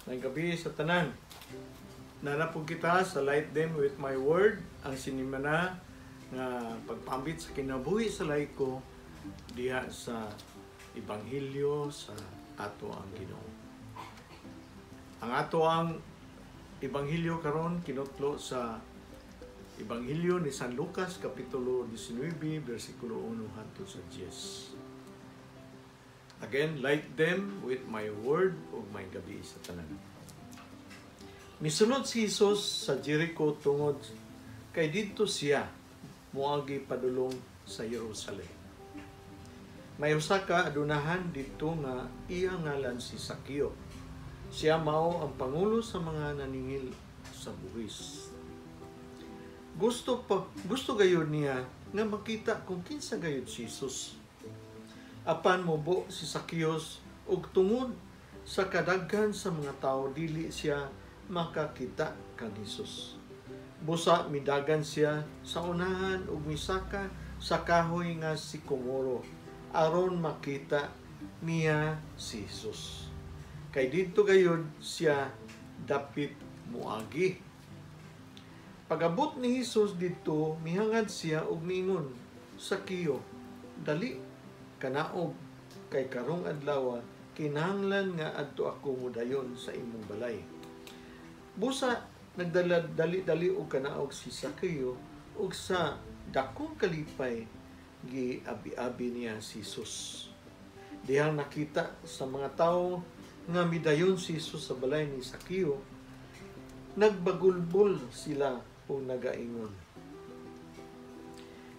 Maayong gabii sa tanan. Naa na pud kita sa Light Them With My Word, ang sinimana nga pagpambit sa kinabuhi sa laiko diha sa Ebanghelyo sa ato ang Ginoo. Ang ato ang Ebanghelyo karon kinutlo sa Ebanghelyo ni San Lucas, kapitulo 19, bersikulo 1 hangtod sa 10. Again, light them with my word ug maayong gabii sa tanan. Misulod si Jesus sa Jericho tungod kay didto siya moagi padulong sa Jerusalem. May usa ka adunahan didto nga iya ngalan si Sakeo. Siya mao ang pangulo sa mga naningil sa buhis. Gusto gayud niya nga makita kung kinsa gayud si Jesus. Apan mubo si Zacchaeus ug tungod sa kadaghan sa mga tawo, dili siya makakita kang Jesus. Busa midagan siya sa unahan ug misaka sa kahoy nga sikomoro aron makita niya si Jesus. Kay didto gayud siya dapit muagi. Pag-abot ni Jesus didto, mihangad siya ug miingon, "Sakeo, dali, kanaog, kay karong adlaw kinahanglan nga adto ako modayon sa imong balay." Busa nagdala dali-dali og kanaog si Sakeo ug sa dakong kalipay giabi-abi niya si Jesus. Dihang nakita sa mga tawo nga midayon si Jesus sa balay ni Sakeo, nagbagulbol sila ug nagaingon,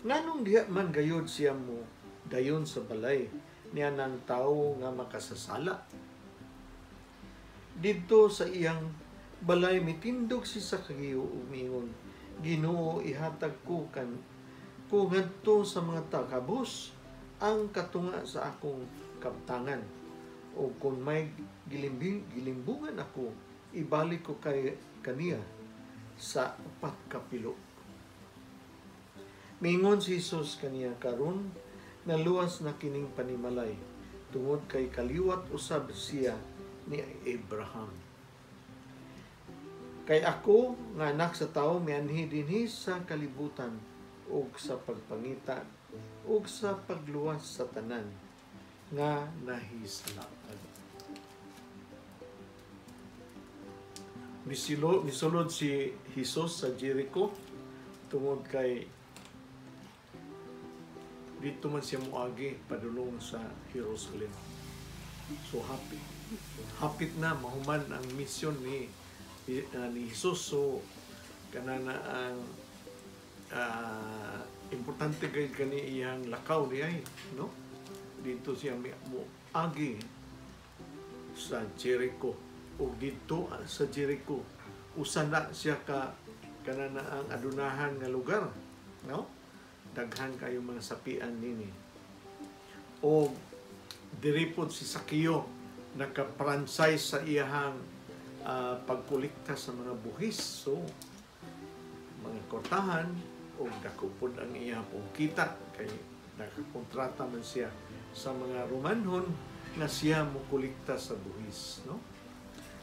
"Nganong diha man gayud siya mo dayon sa balay niya ng tawo nga makasasala?" Didto sa iyang balay, mitindog si Sakeo ug miingon, "Ginoo, ihatag ko ngadto sa mga takabos ang katunga sa akong kabtangan. O kung may gilimbungan ako, ibalik ko kay kaniya sa upat ka pilo." Mingon si Jesus kaniya, "Karon naluwas na kining panimalay tungod kay kaliwat usab siya ni Abraham. Kay ako nga Anak sa Tawo mianhi dinhi sa kalibutan ug sa pagpangita ug sa pagluwas sa tanan nga nahisalatan." Misulod si Jesus sa Jericho tungod kay dito man siya muagi padulong sa Jerusalem. So happy. Hapit na mahuman ang misyon ni Jesus. So kanana ang importante kay kani iyang lakaw di ay, no? Dito siya muagi sa Jericho. O dito sa Jericho, usa na siya ka kanana ang adunahan nga lugar, no? Daghan kayo mga sapian nini. O diri pod si Sakeo naka-franchise sa iyahang pagkolekta sa mga buhis. So mga kortahan o dako pod ang iyang kita kay nakakontrata man siya sa mga Romanhon nga siya mokolekta sa buhis, no?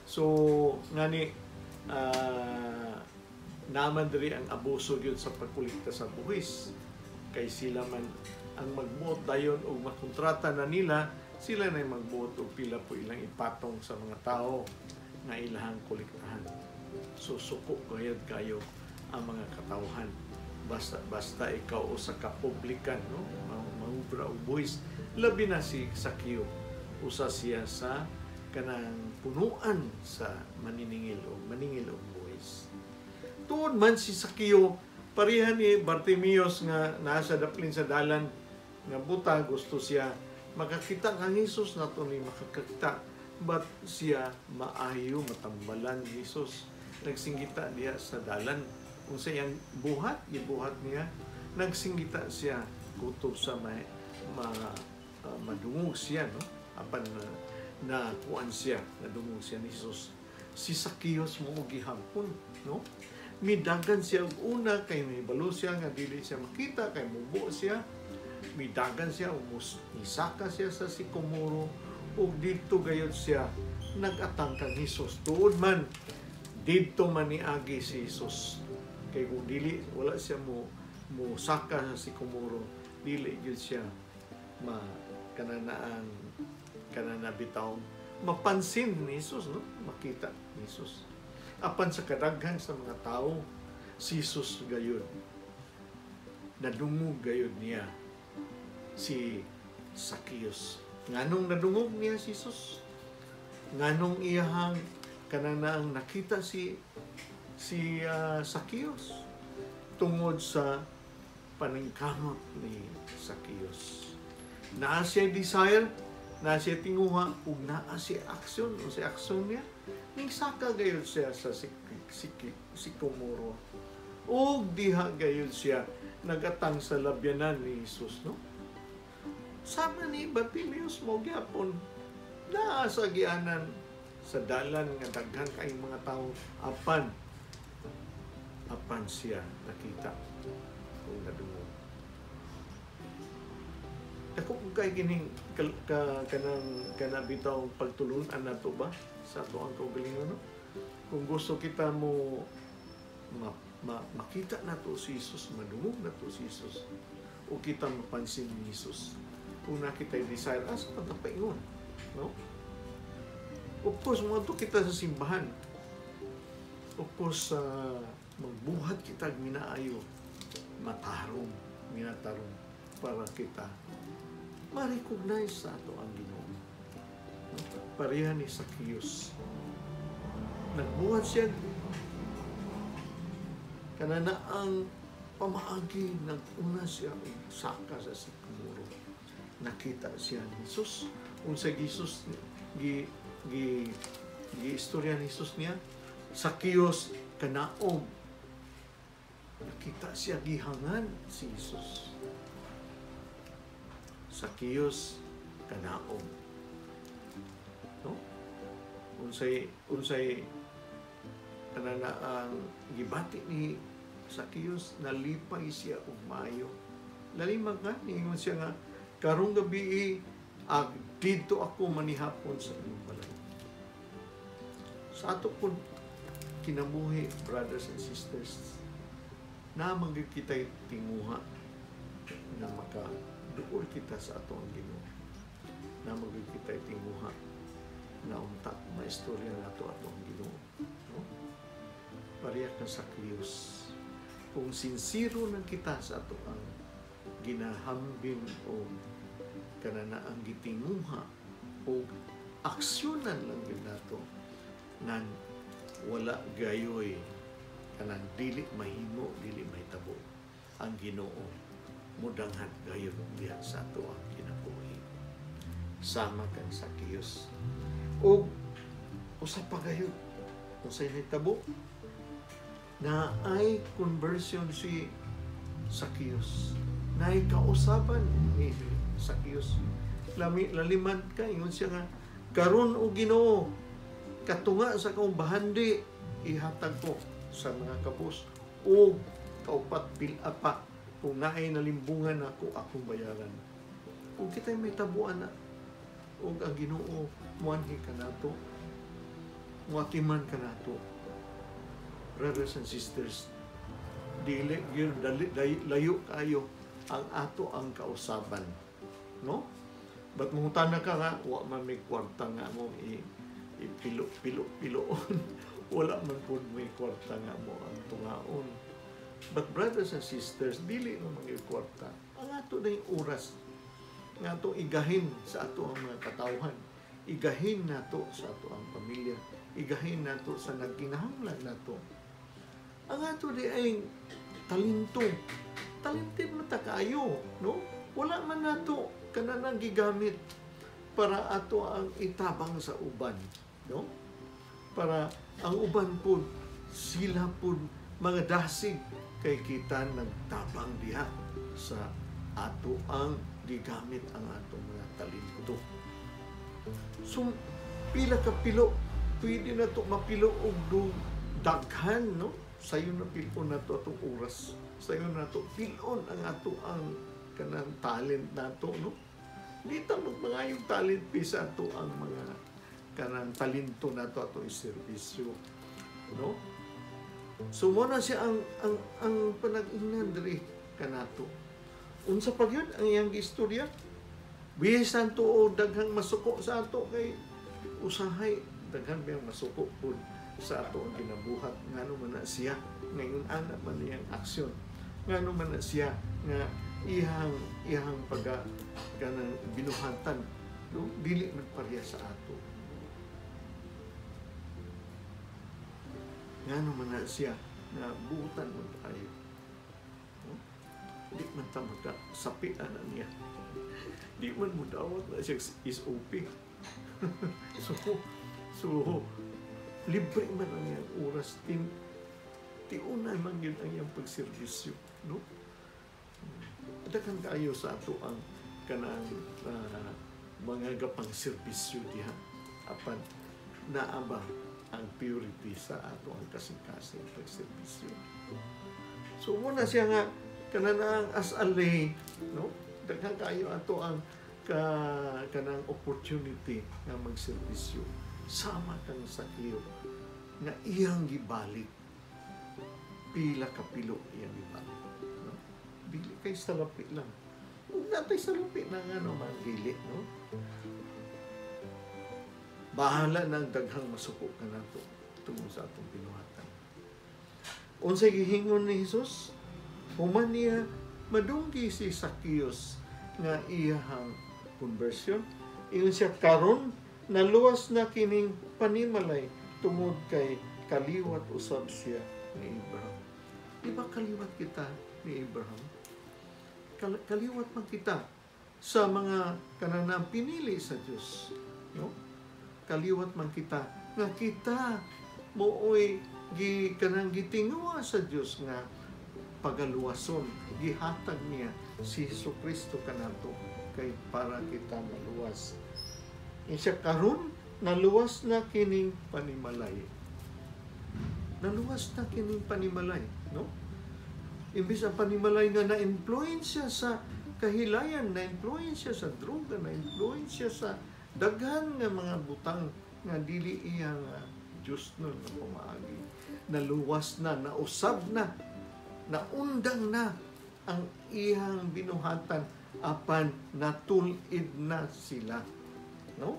So ngani naman diri ang abuso gyud sa pagkolekta sa buhis kay sila man ang magbuot dayon og makontrata na nila, sila na magbuot og pila po ilang ipatong sa mga tao nga ilahang kolektahan. So suko gayud kayo ang mga katawhan. Basta ikaw usa ka publikan, no, mangubra og buhis. Labi na si Sakeo, usa siya sa kanang punuan sa maniningil o maningil og buhis. Tuod man si Sakeo, pareha ni Bartimios nga nasa daplin sa dalan nga buta, gusto siya makakita kang Jesus, nato ni makakita, but siya maayo matambalan ni Jesus. Nagsinggita diha sa dalan kung sa iyang buhat, gibuhat niya, nagsinggita siya kutob sa may madungog siya, no? Apan na kuan siya, nadungog siya ni Jesus. Si Zacchaeus mo gihapon, no? Midagan siya og una kay mibalo siya nga dili siya makita kay mubo siya. Midagan siya, misaka siya sa sikomoro ug didto gayud siya Nagatang kang Jesus. Tuod man didto man niagi si Jesus. Kay kung dili wala siya mo mo saka sa sikomoro, dili gyud siya ma kananaang kanana bitaw mapansin ni Jesus, no? Makita ni Jesus. Apan sa kadaghan sa mga tao, si Jesus gayud nadungog gayud niya si Zacchaeus. Nganong nadungog niya si Jesus? Nganong iyahang kananaang nakita si Zacchaeus? Tungod sa paningkamot ni Zacchaeus. Naa siya desire, naa siya tinguha, ug naa siya aksyon. O si aksyon niya, ning saka gayud siya sa sikomoro. Ug diha gayud siya nagatang sa labyanan ni Jesus, no? Sama ni Bartimeus mo gyapon naa sa gianan sa dalan nga daghan kayong mga tao, apan siya nakita kung nadungog. Dako kung kay kining ka, kanang kana bitaw pagtulun-an nato ba sa ato ang kaugalingon, no? Kung gusto kita mo makita nato si Jesus, madungog nato si Jesus, o kita mapansin ni Jesus, kung nakita desire, asa pa paingon, no? Of course, moadto kita sa simbahan. Of course, magbuhat kita minaayo, matarong, minatarong para kita ma-recognize sa ato ang Ginoo. No? Pareha ni Zacchaeus. Nagbuhat siya kanana ang pamaagi, naguna siya og saka sa sikomoro. Nakita siya ni Jesus. Unsa Jesus gi gi gi istorya ni Jesus niya? "Zacchaeus, kanaog." Nakita siya, gihangan si Jesus. "Zacchaeus, kanaog." No? Unsay kanana ang gibati ni Zacchaeus? Nalipay siya og maayo. Lalimag nga niingon siya nga, "Karong gabi ag didto ako manihapon sa imong balay." Sa ato pud kinabuhi, brothers and sisters, na gyud kita tinguha na maka duol kita sa ato ang Ginoo. Na gyud kita tinguha na unta maistorya nato ato ang Ginoo. No? Pareha kang Zacchaeus. Kung sinsiro nang kita sa ato ang ginahambin o kanana ang gitinguha o aksyonan lang gyud nato nan wala gayoy kanang dili mahimo, dili mahitabo, ang Ginoo mudanghan gayud diha sa ato ang kinabuhi sama kang Zacchaeus. Ug usa pa gayud, unsay nahitabo? Na ay conversion si Zacchaeus, naay kausaban ni Zacchaeus. Lami laliman ka, ingon siya nga, "Karon o Ginoo, katunga sa akong bahandi ihatag ko sa mga kabus o kaupat pila pa kung naay nalimbungan ako, akong bayaran." Kung kita'y may tabuan na ug ang Ginoo muanhi kanato, muatiman kanato, brothers and sisters, dili gyud layo kayo ang ato ang kausaban, no? But mangutana ka nga, "Wa man may kwarta nga mo i ipilo pilo piloon, wala man pud may kwarta nga mo ang tungaon." But brothers and sisters, dili man mga kwarta ang ato na yung oras nga ato igahin sa ato ang mga katawhan, igahin nato sa ato ang pamilya, igahin nato sa nagkinahanglan nato. Ang ato di ay talento, talented man ta kaayo, no? Wala man nato kananang gigamit para ato ang itabang sa uban, no? Para ang uban pud sila pud mga dasig kay kita nagtabang diha sa ato ang gigamit ang atong mga talento. So pila ka pilo pwede na to mapilo og daghan, no? Sayo na pilon nato atong oras, sayo na to pilon ang ato ang kanang talent nato, no? Di ta magmangayong talent bisa ato ang mga kanang talento nato ato iserbisyo, no? So mo na siya ang panag-ingnan diri kanato. Unsa pa gyud ang iyang giistorya? Bisan tuo daghang masuko sa ato, kay usahay daghan biyang masuko pud sa ato ang ginabuhat, ngano man na siya ngayon ana man iyang aksyon, ngano man na siya nga iyang pagka kanang binuhatan, no? Dili man pareha sa ato. Ngano man na siya na buutan mo tayo, no? Di man ta magka sapian na niya, di man mo dawat na siya SOP. So libre man ang iyang oras, tiunan man yun ang iyang pagserbisyo, no? Daghan kaayo sa ato ang kanang mga gapang serbisyo diha, apan naa ba ang purity sa ato ang kasing-kasing pagserbisyo? So muna siya nga kanang as a lay, no? Daghan kaayo ato ang kanang opportunity nga magserbisyo, sama kang Sakeo nga iyang gibalik pila ka pilo iyang gibalik, no? Dili kay salapi lang, ug natay salapi na nga no man dili, no? Bahala nang daghang masuko ka nato tungod sa atong binuhatan. Unsay gihingon ni Hesus? Human niya madunggi si Zacchaeus nga iyahang conversion. Ingon siya, karon naluwas na kining panimalay tungod kay kaliwat usab siya ni Abraham. Di ba kaliwat kita ni Abraham? Kaliwat man kita sa mga kananang pinili sa Dios, no? Kaliwat man kita nga kita mooy gi kanang gitinguha sa Dios nga pagaluwason, gihatag niya si Jesucristo kanato kay para kita maluwas. Siya karon naluwas na kining panimalay. Naluwas na kining panimalay, no? Imbis ang panimalay nga na-influensya sa kahilayan, na-influensya sa droga, na-influensya sa daghan nga mga butang nga dili iya nga Diyos nun na pamaagi. Naluwas na, nausab na, naundang na ang iyang binuhatan apan natulid na sila, no?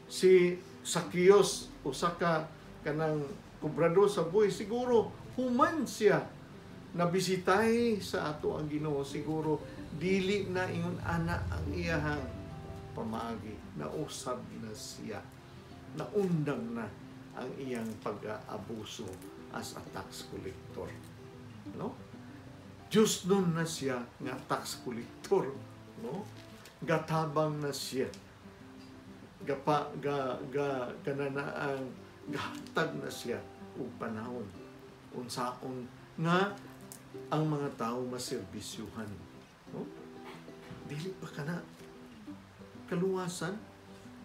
Si Zacchaeus, usa ka kanang kobrado sa buhi, siguro human siya nabisitay sa ato ang Ginoo, siguro dili na ingon ana ang iyahang pamaagi, nausab na siya, naundang na ang iyang pag-aabuso as a tax collector, no? Diyos nun na siya nga tax collector, no? Gatabang na siya, gapa ga ga kananaang gahatag na siya og panahon unsaon nga ang mga tao maserbisyuhan, no? Dili pa kana kaluwasan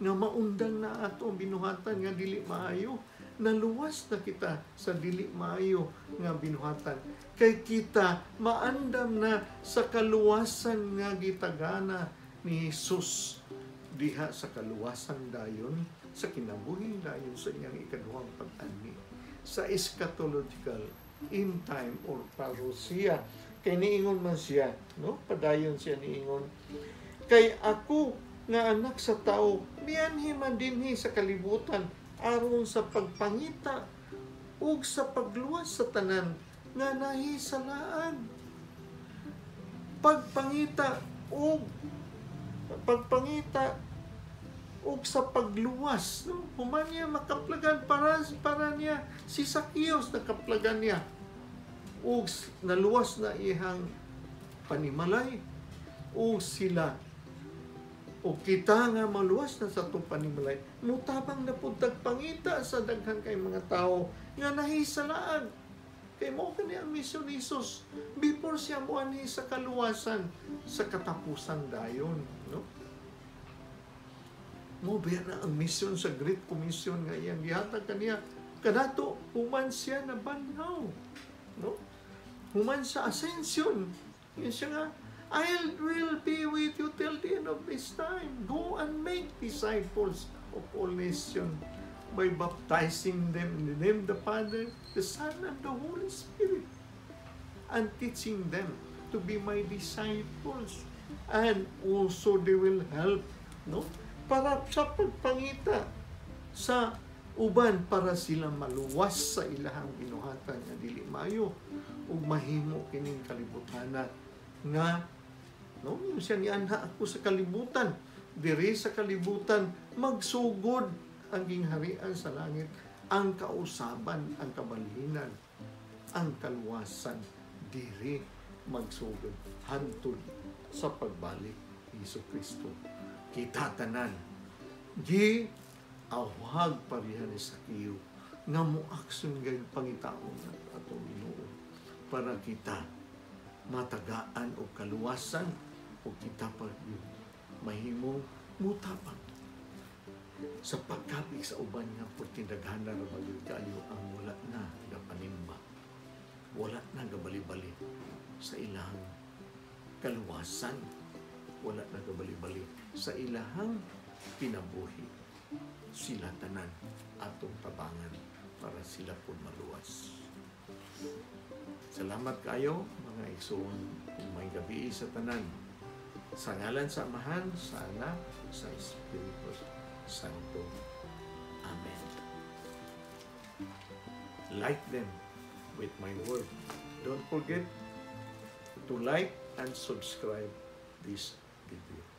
nga maundang na ato ang binuhatan nga dili maayo? Naluwas na kita sa dili maayo nga binuhatan kay kita maandam na sa kaluwasan nga gitagana ni Jesus diha sa kaluwasan dayon, sa kinabuhi dayon sa iyang ikaduhang pag-ani, sa eschatological in time or parousia. Kay niingon man siya, no? Padayon siya niingon, kay ako nga anak sa tao mianhi man dinhi sa kalibutan aron sa pagpangita ug sa pagluwas sa tanan nga nahisalaan. Pagpangita ug sa pagluwas, no? Human niya makaplagan para niya si Zacchaeus, nakaplagan niya ug naluwas na iyang panimalay ug sila. O kita nga maluwas na sa atong panimalay, mutabang na pud tagpangita sa daghan kay mga tao nga nahisalaan. Kay mao kani ang misyon ni Jesus before siya moanhi sa kaluwasan sa katapusan dayon, no? Mo biya na ang misyon sa Great Commission nga iyang gihatag kaniya kanato human siya na banhaw, no? Human sa ascension, yun siya nga, I will be with you till the end of this time. Go and make disciples of all nations. By baptizing them in the name of the Father, the Son, and the Holy Spirit, and teaching them to be my disciples. And also they will help, no? Para sa pagpangita sa uban para sila maluwas sa ilahang binuhatan nga dili maayo ug mahimo kining kalibutana nga, no, siya nianha ako sa kalibutan, diri sa kalibutan magsugod ang gingharian sa langit, ang kausaban, ang kabalhinan, ang kaluwasan diri magsugod hantod sa pagbalik ni Hesus Kristo. Kita tanan gi awhag pareha ni Zaccheo nga mo-aksyon gayud pangitaon at atong Ginoo para kita matagaan og kaluwasan ug kita pa gyud mahimong mutabang sa pagkabig sa uban nga perti daghan na ra magyud kaayo ang wala na gapanimba, wala na gabalibali sa ilang kaluwasan, wala na gabalibali sa ilahang kinabuhi. Sila tanan atong tabangan para sila pud maluwas. Salamat kayo, mga igsoon. Maayong gabii sa tanan. Sa ngalan sa Amahan, sa Anak, sa Espiritu Santo. Amen. Like them with my word. Don't forget to like and subscribe this video.